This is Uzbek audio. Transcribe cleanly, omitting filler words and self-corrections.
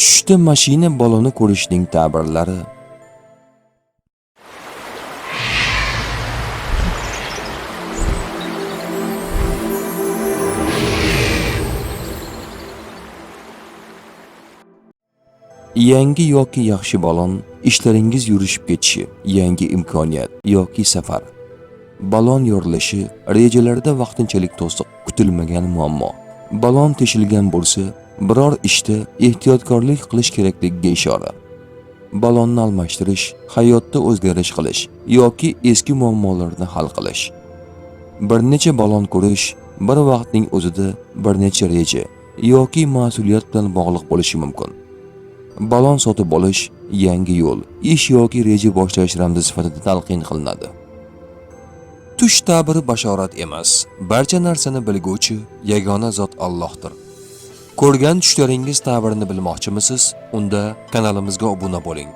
Tushda mashina baloni ko'rishning ta'birlari. Yangi yoki yaxshi balon ishlaringiz yurishib ketishi, yangi imkoniyat yoki safar. Balon yorilishi rejalarda vaqtinchalik to'siq, kutilmagan muammo. Balon teshilgan bo'lsa, biror ishda ehtiyotkorlik qilish kerakligiga ishora. Balonni almashtirish, hayotda o'zgarish qilish yoki eski muammolarni hal qilish. Bir necha balon ko'rish bir vaqtning o'zida bir necha reja yoki mas'uliyat bilan bog'liq bo'lishi mumkin. Balon sotib olish yangi yo'l, ish yoki reja boshlash ramzi sifatida talqin qilinadi. Tush ta'biri bashorat emas. Barcha narsani bilguvchi yagona zot Allohdir. Ko'rgan tushlaringiz ta'birini bilmoqchimisiz? Unda kanalimizga obuna bo'ling.